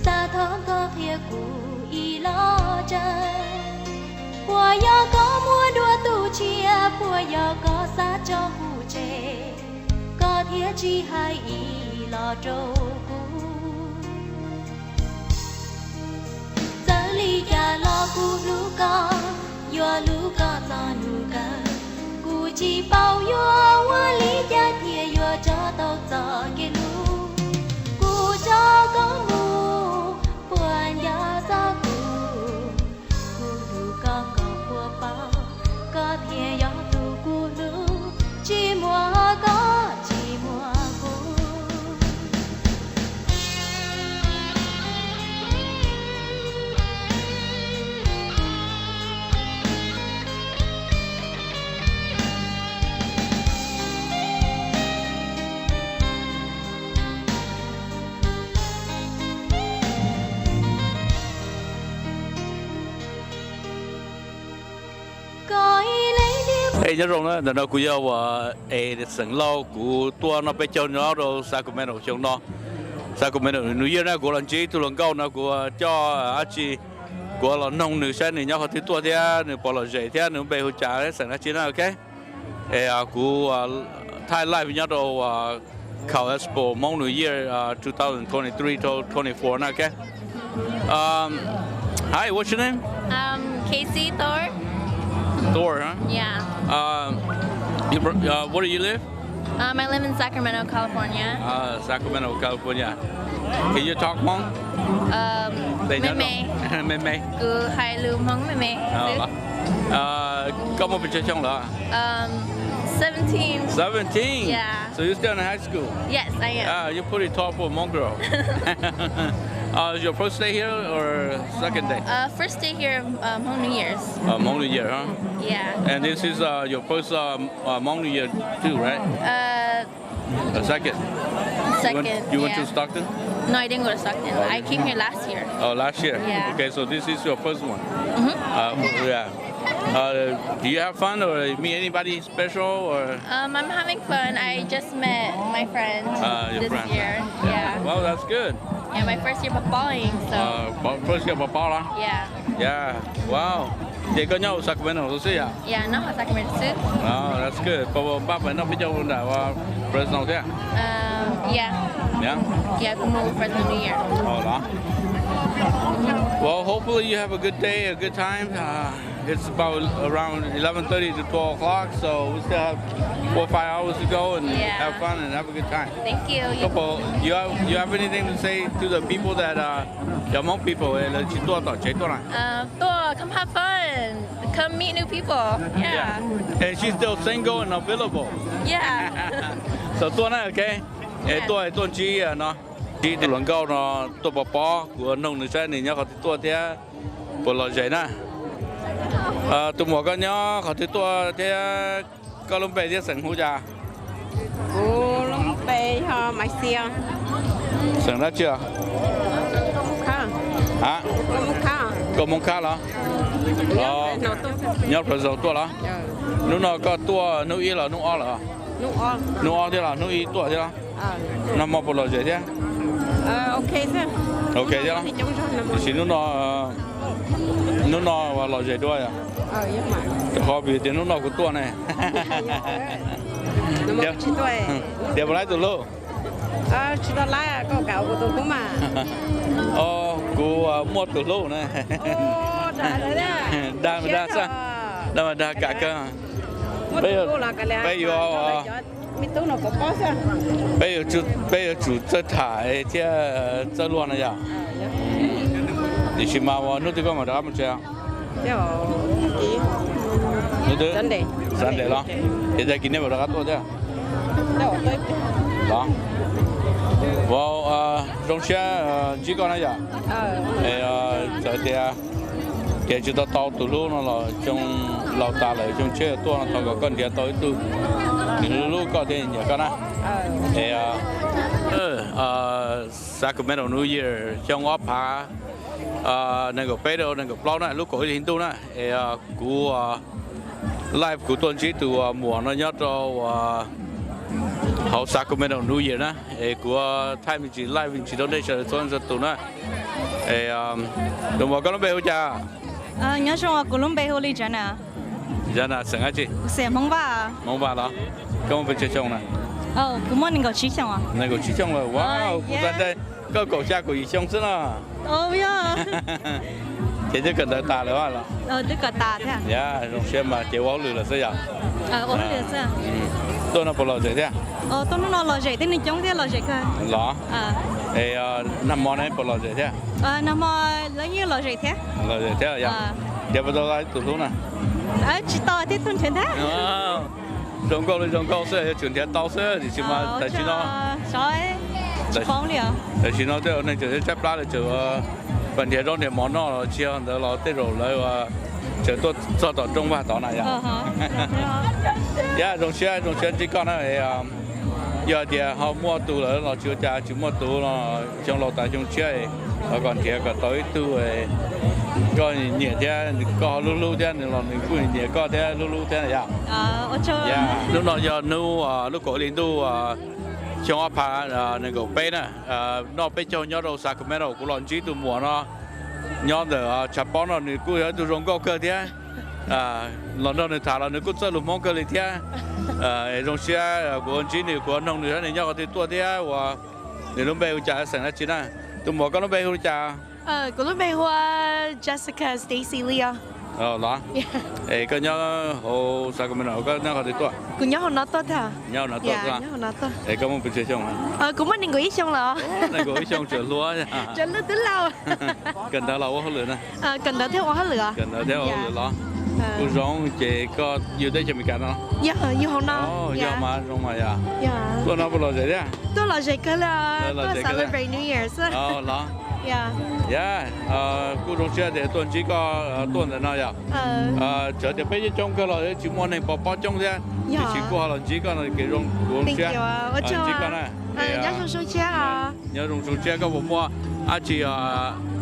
Xav thov koj qhia kuv ib lo tsav, puas yog koj muaj dua tus tshiab, puas yog koj xav tso kuv tseg, koj thiaj tsis hais ib lo rau kuv. Txawm li cas los kuv hlub koj, yuav hlub koj txog nus kawg. Kuv tsis paub yuav ua li cas thiaj yuav tso tau txoj kev hlub. Kuv tso koj mus puag ncaj xov kuv, kuv hlub koj kom puas paub, koj thiaj yog tus kuv hlub, tsis muaj koj tsis muaj kuv. Nyob zoo na, ntawm no kuv yog uas es xeem Lauj, kuv tuaj noj peb caug nyob rau Sacramento xyoo no. Sacramento New Year na, kuv los ntsib ib tug hluas nkauj no, kuv coj dab tsi, kuv los noog nws saib nws nyob qhov twg tuaj thiab nws puas lom zem thiab nws lub npe hu cas, xeem dab tsi na, ok. Es kuv thaij live nyob rau Cal Expo Hmong New Year two thousand twenty-three to twenty-four na, ok. Um, hi, what's your name? Um, Casey Thor. Thor, huh? Yeah. Um, you, br- uh, where do you live? Um, I live in Sacramento, California. Uh, Sacramento, California. Can you talk Hmong? Um, me me. Me me. Kuv hais lus Hmoob me me. Uh, koj muaj pes tsawg xyoo lawm? Um, seventeen. Seventeen? Yeah. So you're still in high school? Yes, I am. Ah, you're pretty tall for a Hmong girl. Uh, is your first day here or second day? Uh, first day here, um, Hmong New Year's. Uh, Hmong New Year, huh? Yeah. And this is uh, your first um, uh, Hmong New Year too, right? Uh, A second. Second. You went, you went to Stockton? No, I didn't go to Stockton. Oh, I came here last year. Oh, last year. Yeah. Okay, so this is your first one. Mm-hmm. Uh, yeah. Uh, do you have fun or meet anybody special or? Um, I'm having fun. I just met my friend. Uh, your this friend. Year. Yeah. Well, that's good. Yeah, my first year papaing, so. Uh, first year papa la? Yeah. Yeah. Wow. Ces koj nyob Sacramento xwb yom? Yeah, nyob Sacramento xwb. Oh, that's good. Puas npaj pes noj peb caug nram Fresno thiab? Um, yeah. Yeah? Yeah, kuv mus Fresno New Year. Oh, los. Well, hopefully you have a good day, a good time. Uh, it's about around eleven thirty to twelve o'clock, so we still have four or five hours to go and have fun and have a good time. Thank you. Koj puas, you have, you have anything to say to the people that uh, cov Hmoob people lawv tsis tuaj tom tsev tuaj na? Uh, tuaj, come have fun. Come meet new people. Yeah. And she's still single and available. Yeah. So tuaj na, ok. Es tuaj, tuaj ntsib no. Ntsib tus hluas nkauj no tuaj pov pob, kuv noog nws saib nws nyob qhov twg tuaj thiab puas lom zem na. Tus muam, koj nyob qhov twg tuaj thiab koj lub npe thiab xeem hu cas? Kuv lub npe yog Maiv Xia. Xeem dab tsi? A, koj Hmoob Khab los? Nyob Fresno tuaj los? Hnub no koj tuaj hnub ib los hnub ob lawm? Hnub ob thiab los hnub ib tuaj thiab los? Noj mov puas lom zem thiab? Ok thiab los? Tiam sis hnub no, hnub no lom zem dua yom? Rau qhov vim tias hnub no kuv tuaj ne. Tias puas laib tus hlub? Kuv muaj tus hlub na. Dag mas dag xwb, dag mas dag kam kawg. Peb yuav, peb yuav tsum, peb yuav tsum txawj tham thiab txawj luag no yom. Tiam sis mas hnub twg koj mam rov qab mus tsev? Hnub twg? Sunday los? Ces tag kis nej mam rov qab tuaj thiab los? Ua, zoo siab ntsib koj na yom. Txawm tias, tias tsis tau tau tus hlub no los xyoo laus tas lawm, xyoo tshiab yuav tuaj no thov kom koj nrhiav tau ib tug nws hlub hlub koj thiab nyiam koj na. Es Sacramento New Year xyoo ob phav nees nkaum peb rau nees nkaum plaub na, lub kaum ib hli ntuj na, es kuv live kuv tuaj ntsib tus muam no nyob rau hauv Sacramento New Year na, es kuv thaij me ntsis live me ntsis rau nej sawv daws txhua leej txhua tus na. Es tus muam, koj lub npe hu cas? Nyob zoo, kuv lub npe hu li Jana. Jana, xeem dab tsi? Xeem Hmoob Vaj. Hmoob Vaj los? Koj muaj pes tsawg xyoo na? Kuv muaj nees nkaum tsib xyoo. Nees nkaum tsib xyoo lawm, wow, kuv xav tias koj kaum xya kaum yim xyoo xwb no. Ces twb kawm ntawv tas lawm los? Twb kawm tas thiab. Yam zoo siab mas ces ua hauj lwm lawm xwb yom? Tuaj no puas lom zem thiab? Tuaj hnub no lom zem, tej neeg coob thiab lom zem kawg. Los? Es nag hmo ne puas lom zem thiab? Nag hmo lawv yeej lom zem thiab. Lom zem thiab yom? Tias puas tau tus hlub na? Tsis tau, thiab tug nrhiav ntag. Zoo nkauj li zoo nkauj xwb, yuav tsum nrhiav tau xwb tiam sis mas tam sim no, tam sim no tej neeg tseem tshaib plab lawv tseem pab nrhiav zaub nrhiav mov noj los tsis yog ntawd los tej zaum lawv tseem tuaj txog tom rooj vag tod na yom. Yam zoo siab, zoo siab ntsib koj na. Yog tias ho muaj tus lawm los tsis ua cas, tsis muaj tus los xyoo laus tas xyoo tshiab, thov kom nrhiav kom tau ib tug koj nyiam thiab koj ho hlub hlub thiab nws los nws kuj nyiam koj thiab hlub hlub thiab yom. Hnub no yog hnub lub kaum ib hlis ntuj xyoo ob phav nees nkaum peb na. Noj peb caug nyob rau Sacramento, kuv los ntsib tus muam no nyob ntawm tshav pob no, nws kuj yog ib tug zoo nkauj kawg thiab. Los nrog nws tham los nws kuj txawj lus Hmoob kawg li thiab. Zoo siab kuv ua ntsib nws, kuv ua noog nws sab nws nyob qhov twg tuaj thiab uas nws lub npe hu cas, xeem dab tsi na. Tus muam, koj lub npe hu li cas? Kuv lub npe hu ua Jessica Stacy Lee os. Los? Es koj nyob hauv Sacramento, koj nyob qhov twg tuaj? Kuv nyob hauv no tuaj thiab. Nyob hauv no tuaj. Es koj muaj pes tsawg xyoo? Kuv muaj nees nkaum ib xyoo lawm. Nees nkaum ib xyoo tseem hluas. Tseem hluas twb laus. Kawm ntawv los ua hauj lwm na? Kawm ntawv thiab ua hauj lwm. Kawm ntawv thiab ua hauj lwm los? Kuj zoo, ces koj yug teb chaws Amelikas no? Yog, yug hauv no. Yog mas zoo mas yom. Tuaj no puas lom zem thiab? Tuaj lom zem kawg li, tuaj celebrate New Year xwb. Los? Yam, kuj zoo siab tias tuaj ntsib koj tuaj ntawm no yom. Txawm tias peb coob coob kawg los tsis muaj neeg pov pob coob thiab, tiam sis kuj ho los ntsib koj no ces zoo, kuv zoo siab ntsib koj na. Nyob zoo zoo siab, koj puas muaj dab tsi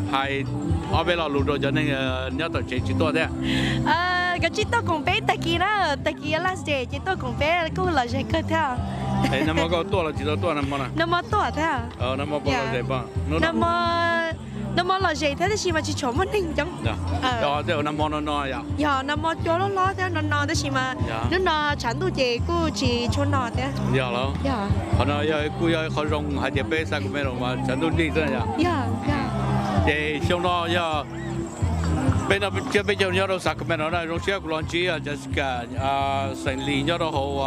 hais ob peb lo lus rau cov neeg nyob tom tsev tsis tuaj thiab? Kav tsij tuaj koom peb tag kis na, tag kis last day ces tuaj koom peb kuj lom zem kawg thiab. Nag hmo koj tuaj los tsis tau tuaj nag hmo na? Nag hmo tuaj thiab. Nag hmo puas lom zem? Nag hmo lom zem thiab tab sis mas tsis tshua muaj neeg coob. Tej nag hmo no no yom? Yog, nag hmo cua loj hlob thiab no no tab sis mas hnub no tshav ntuj ces kuj tsis tshua no thiab. Yog los? Qhov no yog kuj yog qhov zoo hais tias peb Sacramento mas tshav ntuj nrig xwb yom? Ces xyoo no yog peb no thiab peb caug nyob rau Sacramento na, zoo siab kuv los ntsib Jessica, xeem Lis nyob rau hauv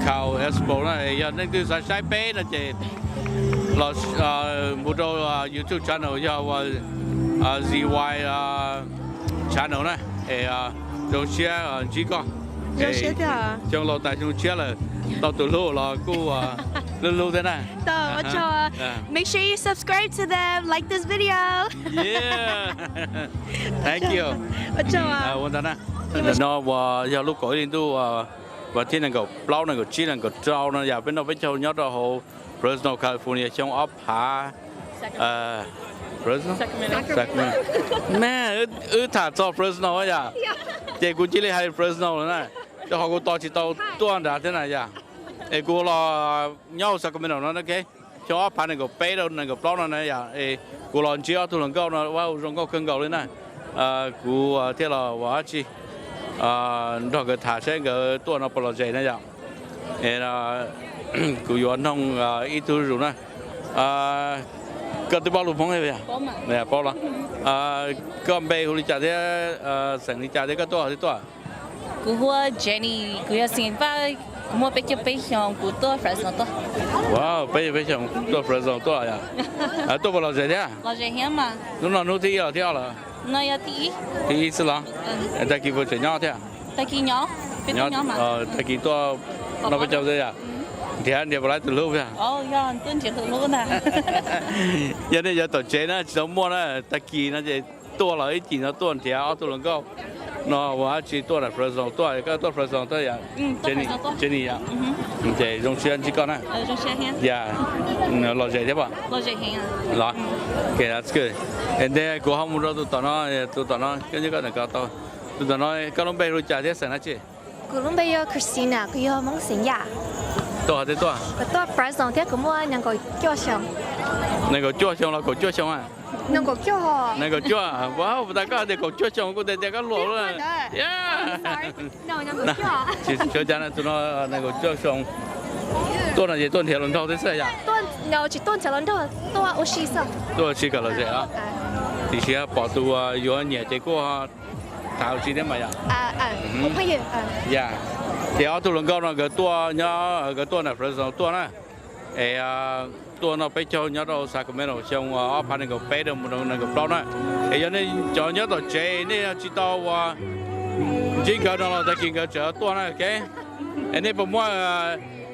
Cal Expo na. Yog leej twg xav saib peb no ces los mus rau YouTube channel yog Z Y channel na. Es zoo siab ntsib koj. Xyoo laus tas xyoo tshiab lawm, tau tus hlub los kuj hlub hlub thiab na. Make sure you subscribe to them, like this video. Thank you. Ua ntawd na. Ntawm no uas yog lub kaum ib hlis ntuj vas thib nees nkaum plaub, nees nkaum tsib, nees nkaum rau no yom, peb noj peb caug nyob rau hauv Fresno, California xyoo ob phav. Fresno? Sacramento. Me, wb tham txog Fresno yom, ces kuv cia li hais Fresno lawm na, rau qhov kuv tos tsis tau tuaj nrad thiab na yom. Es kuv los nyob hauv Sacramento no, xyoo ob phav nees nkaum peb rau nees nkaum plaub no na yom, es kuv los ntsib ob tug hluas nkauj no ua zoo nkauj kawg nkaus li na. Kuv thiaj los ua dab tsi nrog nkawd tham saib nkawd tuaj no puas lom zem na yom. Kuv yuav noog ib tug zus na. Koj twb paub lus Hmoob thiab? Paub los? Koj npe hu li cas thiab xeem li cas thiab koj tuaj qhov twg tuaj? Kuv hu ua Jenny, kuv yog xeem Vaj, kuv muaj peb caug peb xyoo, kuv tuaj Fresno tuaj. Wow, peb caug peb xyoo tuaj Fresno tuaj yom? Tuaj puas lom zem thiab? Lom zem thiab mas. Hnub no hnub thib ib los thib ob lawm? No yog thib ib. Thib ib xwb los? Tag kis puas tseem nyob thiab? Tag kis nyob, peb tuaj nyob mas. Tag kis tuaj noj peb caug xwb yom? Nrhiav, nrhiav puas tau tus hlub thiab? Yog, tuaj nrhiav tus hlub ntag. Yog nej cov tom tsev na tsis tau muaj na, tag kis no ces tuaj los ib chim no tuaj nrhiav ob tug hluas nkauj no ua dab tsi tuaj na Fresno tuaj, koj tuaj Fresno tuaj yom? Jenny yom? Ces zoo siab ntsib koj na. Yam, lom zem thiab puas? Los? Ok, that's good. Ntawd kuv ho mus rau tus tom no, tus tom no, koj nyob koj ntawm ko tau. Tus tom no koj lub npe hu li cas thiab xeem dab tsi? Kuv lub npe yog Christina, kuv yog Hmoob xeem Yaj. Tuaj qhov twg tuaj? Kuv tuaj Fresno thiab kuv muaj nees nkaum cuaj xyoo. Nees nkaum cuaj xyoo los kaum cuaj xyoo a? Nees nkaum cuaj. Nees nkaum cuaj, wow, puas tas koj tias kaum cuaj xyoo kuv tias tias koj luaj lawm. Yeah. Tsis tshua cas na, tus no nees nkaum cuaj xyoo. Tuaj no ces tuaj nrhiav hluas nraug thiab xwb yom? Tsis tuaj nrhiav hluas nraug, tuaj ua si xwb. Tuaj ua si kom lom zem os. Tiam sis pom tus yuav nyiam ces kuj tham ua si thiab mas yom. Ya, ces ob tug hluas nkauj no nkawd tuaj nyob, nkawd tuaj ntawm Fresno tuaj na. Es tuaj noj peb caug nyob rau Sacramento xyoo ob phav nees nkaum peb rau mus rau nees nkaum plaub na. Es yog nej cov nyob tom tsev nej tsis tau ua ntsib nkawd no los tag kis nkawd tseem tuaj na, ok? Es nej puas muaj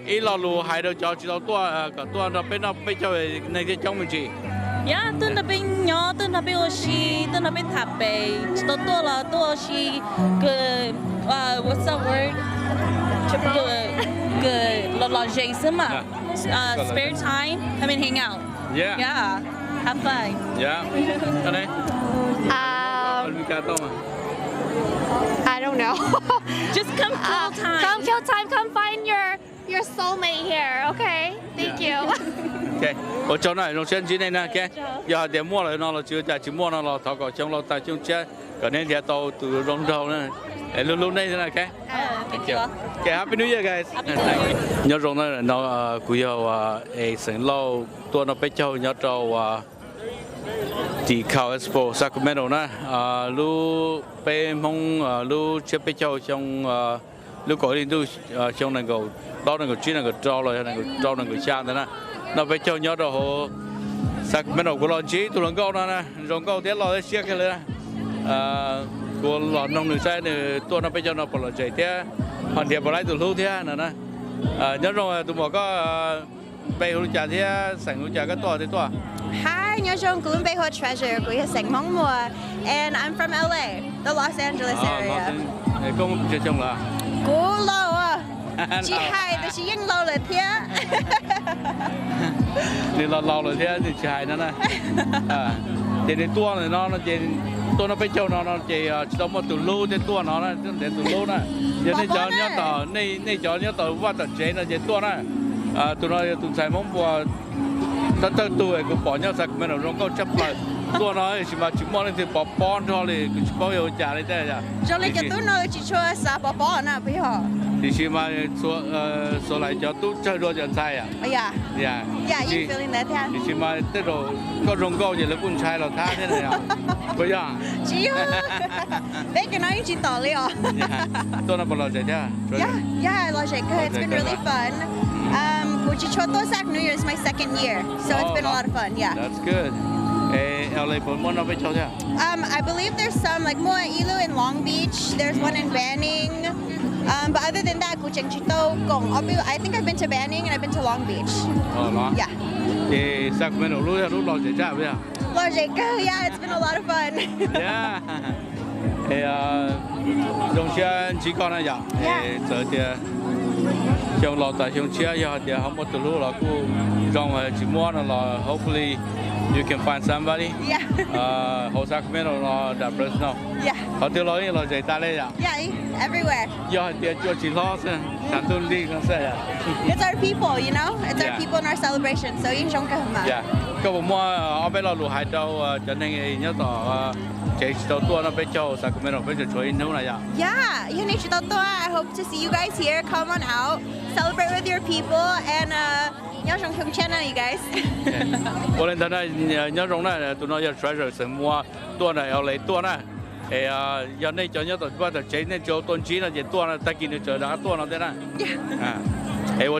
ib lo lus hais rau cov tsis tau tuaj kom tuaj nrog peb noj peb caug, neeg thiaj coob me ntsis? Ya, tuaj nrog peb nyob, tuaj nrog peb ua si, tuaj nrog peb tham pem, tsis tau tuaj los tuaj ua si. Good, uh, what's the word? Good, good, lom lom zem xwb mas. Uh, spare time, come and hang out. Yeah. Yeah, have fun. Yeah. Um, I don't know. Just come kill time. Come kill time, come find your your soulmate here, okay? Thank you. Ok, ua tsaug na, zoo siab ntsib nej na, ok. Yog hais tias muaj lawm no los tsis ua cas, tsis muaj no los thov kom xyoo laus tas xyoo tshiab kom nej nrhiav tau tus zoo nraug na. Hlub hlub nej na, ok. Ok, Happy New Year, guys. Nyob zoo na, no kuv yog es xeem Lauj tuaj noj peb caug nyob rau tim Cal Expo Sacramento na. Lub peb Hmoob lub tshiab peb caug xyoo, lub kaum ib hlis ntuj xyoo nees nkaum plaub nees nkaum tsib nees nkaum rau los yog nees nkaum rau nees nkaum xya ntawd na. Noj peb caug nyob rau hauv Sacramento, kuv los ntsib tus hluas nkauj no na, zoo nkauj thiab loj thiab siab kawg li. Kuv los noog nws saib nws tuaj noj peb caug no puas lom zem thiab ho nrhiav puas laib tus hlub thiab no na. Nyob zoo tus muam, koj npe hu li cas thiab xeem hu li cas, koj tuaj twg tuaj? Hi, nyob zoo, kuv lub npe hu ua Treasure, kuv yog xeem Hmoob Muas, and I'm from L A, the Los Angeles area. Koj muaj pes tsawg xyoo lawm? Kuv laus, tsis hais tiam sis yeej laus lawm thiab. Nws los laus lawm thiab nws tsis hais no na. Ces nws tuaj no no ces tuaj noj peb caug no no ces tsis tau muaj tus hlub thiaj tuaj no na, nrhiav tus hlub na. Yog nej cov nyob tom, nej cov nyob tom vaj tom tsev no ces tuaj na. Tus no yog tus ntxhais Hmoob Muas thawj thawj tug es kuv pom nyob Sacramento zoo nkauj tshaj plaws. Tuaj no tab sis mas tsis muaj leej twg pov pob nrog li, kuv tsis paub yog ua cas li thiab. Zoo li cov tub no tsis tshua xav pov pob na, puas yog? Tiam sis mas xuav laim cov tub tsawg dua cov ntxhais. Tiam sis mas tej zaum koj zoo nkauj ces lawv kuj ntshai los thab thiab na yom? Puas yog? Tsis yog. Peb cov no yeej tsis tom li os. Tuaj no puas lom zem thiab? Yeah, lom zem kawg, it's been really fun. Um, kuv tsis tshua tuaj Sac New Year, it's my second year, so it's been a lot of fun, yeah. That's good. Es L A puas muaj noj peb caug thiab? Um, I believe there's some, like, muaj ib lub in Long Beach, there's one in Banning. Um, but other than that, kuv tseem tsis tau koom ob peb, I think I've been to Banning and I've been to Long Beach. Yeah. Ces Sacramento lub yog lub lom zem tshaj puas yog? Lom zem kawg, yeah, it's been a lot of fun. Yeah. Es zoo siab ntsib koj na yom. Es txawm tias xyoo laus tas xyoo tshiab yog hais tias ho muaj tus hlub los kuj zoo, tsis muaj no los hopefully you can find somebody hauv Sacramento no, Fresno. Qhov twg los yeej lom zem tas li yom. Yog hais tias cua tsis hlob xwb, tshav ntuj nrig no xwb yom. It's our people, you know? It's our people and our celebration, so yeej zoo kawg mas. Koj puas muaj ob peb lo lus hais rau cov neeg nyob tom tsev tsis tau tuaj noj peb caug Sacramento, peb tseem tshuav ib hnub na yom? Yeah, yog nej tsis tau tuaj, I hope to see you guys here. Come on out, celebrate with your people, and uh, nyob zoo xyoo tshiab na, you guys. Ua li ntawd na, nyob zoo na, tus no yog Treasure xeem Muas tuaj ntawm L A tuaj na. Es yog nej cov nyob tom vaj tom tsev nej tsis tau tuaj ntsib no ces tuaj na, tag kis nws tseem rov qab tuaj no thiab na. Es ua